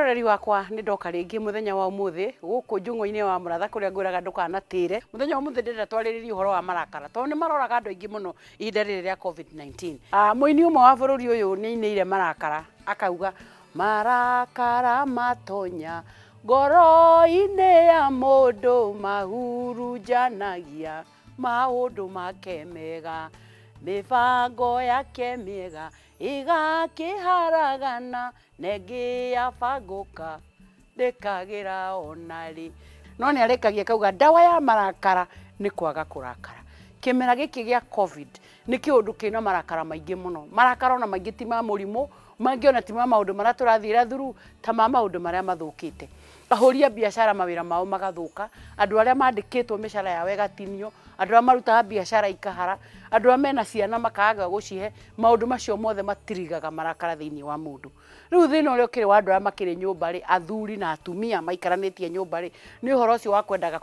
Mwĩroreri wakwa, nĩ ndoka rĩngĩ mũthenya wa ũmũthĩ gũkũ njũng'wa-inĩ wa Mũratha kũrĩa ngwĩraga ndũkanatĩre. Mũthenya wa ũmũthĩ ndĩrenda twarĩrĩrie ũhoro wa marakara tondũ nĩ maroraga andũ aingĩ mũno ihinda rĩrĩ rĩa COVID-19. Mũini ũmwe wa bũrũri ũyũ nĩ ainĩire marakara akauga marakara matonya ngoro-inĩ ya mũndũ mahurunjanagia maũndũ make mega, mĩbango yake mĩega ĩgakĩharagana na ĩngĩ yabangũka ndĩkagĩra ona rĩ. No nĩ arĩkagia akauga ndawa ya marakara nĩ kwaga kũrakara. Kĩmera gĩkĩ gĩa COVID nĩ kĩũndũ kĩna marakara maingĩ mũno. Marakara ona maingĩ ti ma mũrimũ, mangĩ ona ti ma maũndũ marĩa tũrathiĩra through, ta ma maũndũ marĩa mathũkĩte. Ahũri a biacara mawĩra mao magathũka, andũ arĩa mandĩkĩtwo mĩcara yao ĩgatinio, andũ arĩa marutaga biacara ikahara, andũ arĩa mena ciana makaga gwa gũcihe, maũndũ macio mothe matirigaga marakara thĩinĩ wa mũndũ. Rĩu thĩna ũrĩa ũkĩrĩ wa andũ arĩa makĩrĩ nyũmba rĩ, athuri na atumia maikaranĩtie nyũmba rĩ, nĩ ũhoro ũcio wa kwendaga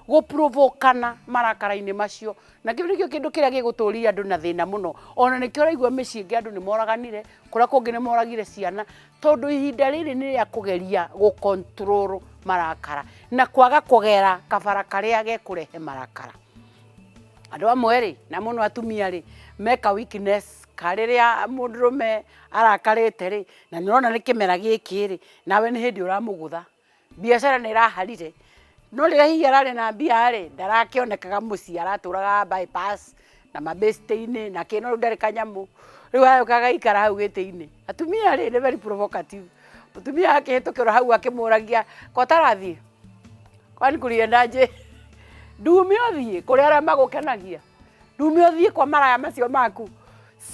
gũ-provoke-ana marakara-inĩ macio. Na kĩu nĩkĩo kĩndũ kĩrĩa gĩgũtũria andũ na thĩna mũno. Ona nĩkĩo ũraigua mĩciĩ ĩngĩ andũ nĩ moraganire, kũrĩa kũngĩ nĩ moragire ciana, tondũ ihinda rĩrĩ nĩ rĩa kũgeria gũ control marakara na kwaga kũgera kabara karĩa gekũrehe marakara. Andũ amwe rĩ, na mũno atumia rĩ, meka weakness ka rĩrĩa mũndũrũme arakarĩte rĩ, na nĩ ũrona nĩ kĩmera gĩkĩ rĩ, nawe nĩ hĩndĩ ũramũgũtha. Biacara nĩ ĩraharire, no rĩrĩa hihi ararĩ na mbia rĩ, ndarakĩonekaga mũciĩ, aratũraga bypass na mabĩstĩ-inĩ na kĩ, no rĩu ndarĩ kanyamũ, rĩu agĩũka agaikara hau gĩtĩ-inĩ. Atumia rĩ, nĩ very provocative, mũtumia akĩhĩtũkĩrwo hau akĩmũragia, ko ũtarathiĩ? Kwani kuliendaje? Ndume ũthiĩ kũrĩ arĩa magũkenagia, ndume ũthiĩ kwa maraya macio maku.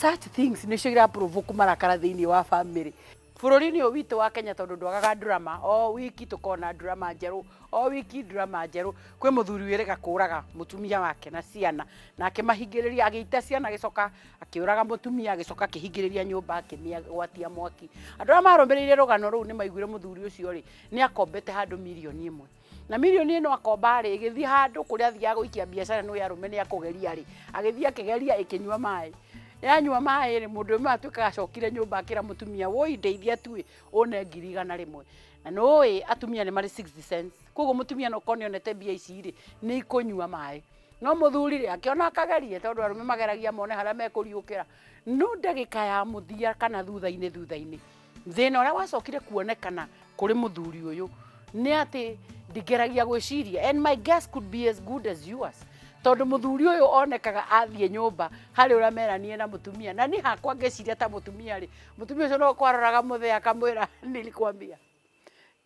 Such things nĩcio ira provoke marakara thĩinĩ wa bamĩrĩ. Bũrũri-inĩ ũyũ witũ wa Kenya tondũ ndwagaga drama, o wiki tũkona drama njerũ, o wiki drama njerũ. Kwĩ mũthuri wĩrĩga kũraga mũtumia wake na ciana, na akĩmahingĩrĩria, agĩita ciana agĩcoka akĩũraga mũtumia, agĩcoka akĩhingĩrĩria nyũmba akĩmĩgwatia mwaki. Andũ arĩa marũmĩrĩire rũgano rũu nĩ maiguire mũthuri ũcio rĩ, nĩ akombete handũ mirioni ĩmwe. Na mirioni ĩno akomba rĩ, ĩgĩthiĩ handũ kũrĩa athiaga gũikia biacara nĩ ũĩ arũme nĩ akũgeria rĩ, agĩthiĩ akĩgeria ĩkĩnyua maĩ. Yanyua maĩ rĩ, mũndũ ũmwe atuĩkaga acokire nyũmba akĩra mũtumia, woi ndeithia tu ĩ, ũne ngiri 100. Na nĩ ũĩ atumia nĩ marĩ sixth sense, koguo mũtumia no korwo nĩ onete mbia ici rĩ, nĩ ikũnyua maĩ. No mũthuri rĩ, akĩona akagerie tondũ arũme mageragia mone harĩa mekũriũkĩra. No ndagĩka ya mũthia kana thutha-inĩ thutha-inĩ, Thĩna ũrĩa wacokire kuonekana kũrĩ mũthuri ũyũ nĩ atĩ ndingeragia gwĩciria, and my guess could be as good as yours, tondũ mũthuri ũyũ onekaga athiĩ nyũmba harĩ ũrĩa meranire na mũtumia, na niĩ hakwa ngĩciria ta mũtumia rĩ, mũtumia ũcio no kwaroraga mũthee akamwĩra nilikwambia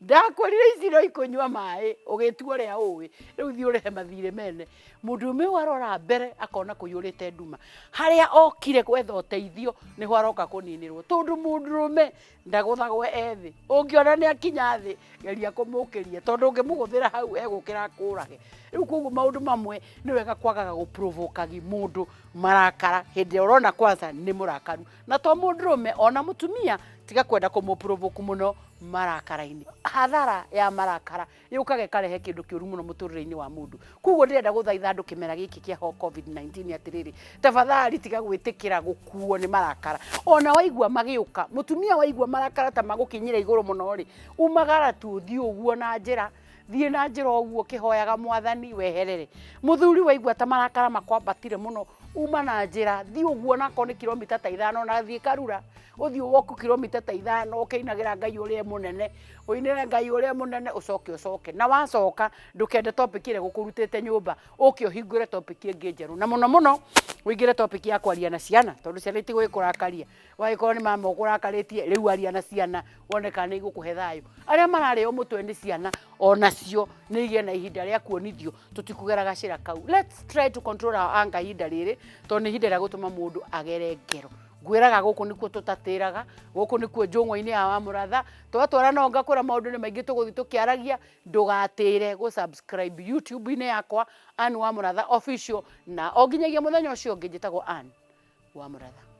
ndakwĩrire ici no ikũnyua maĩ ũgĩtua ũrĩa ũĩ, rĩu thiĩ ũrĩhe mathirĩ mene. Mũndũrũme ũyũ arora mbere akona kũiyũrĩte nduma, harĩa okire gwetha ũteithio nĩho aroka kũninĩrwo, tondũ mũndũrũme ndagũthagwo e thĩ, ũngĩona nĩ akinya thĩ geria kũmũkĩria, tondũ ũngĩmũgũthĩra hau egũkĩra akũrage. Rĩu koguo maũndũ mamwe nĩ wega kwagaga gũ provoke agi mũndũ marakara hĩndĩ ĩrĩa ũrona kwanza nĩ mũrakaru, na to mũndũrũme ona mũtumia tiga kwenda kũmũ provoke mũno marakara-inĩ. Hathara ya marakara yũkaga ĩkarehe kĩndũ kĩũru mũno mũtũrĩre-inĩ wa mũndũ. Koguo ndĩrenda gũthaitha andũ kĩmera gĩkĩ kĩa COVID-19 atĩrĩrĩ, tafadhali tiga gwĩtĩkĩra gũkuo nĩ marakara. Ona waigua magĩũka, mũtumia waigua marakara ta magũkinyĩra igũrũ mũno rĩ, umagara tu ũthiĩ ũguo na njĩra, thiĩ na njĩra ũguo ũkĩhoyaga mwathani weherere. Mũthuri waigua ta marakara makwambatire mũno, uma na njĩra, thiĩ ũguo onakorwo nĩ kilomita ta 5 na thiĩ karura, ũthiĩ walk kilomita ta 5 ũkĩinagĩra Ngai ũrĩa e mũnene, ũinĩre Ngai ũrĩa mũnene ũcoke ũcoke. Na wacoka ndũkende topic ĩrĩa ĩgũkũrutĩte nyũmba, ũke ũhingũre topic ĩngĩ njerũ. Na mũno mũno ũingĩre topic ya kwaria na ciana, tondũ ciana itigũgĩkũrakaria. Wagĩkorwo nĩ mama ũkũrakarĩtie, rĩu aria na ciana wone kana nĩ igũkũhe thayũ. Arĩa mararĩo mũtwe nĩ ciana onacio nĩ igĩe na ihinda rĩa kuonithio tũtikũgera gacĩra kau. Let's try to control our anger ihinda rĩrĩ, tondũ nĩ ihinda rĩa gũtũma mũndũ agere ngero. Ngwĩraga gũkũ nĩkuo tũtatĩraga, gũkũ nĩkuo njũng'wa-inĩ ya Wamũratha, twatwara no ngakwĩra maũndũ nĩ maingĩ tũgũthiĩ tũkĩaragia, ndũgatĩre gũ subscribe YouTube-inĩ yakwa Ann Wamũratha Official, na o nginyagia mũthenya ũcio ũngĩ njĩtagwo Ann Wamũratha.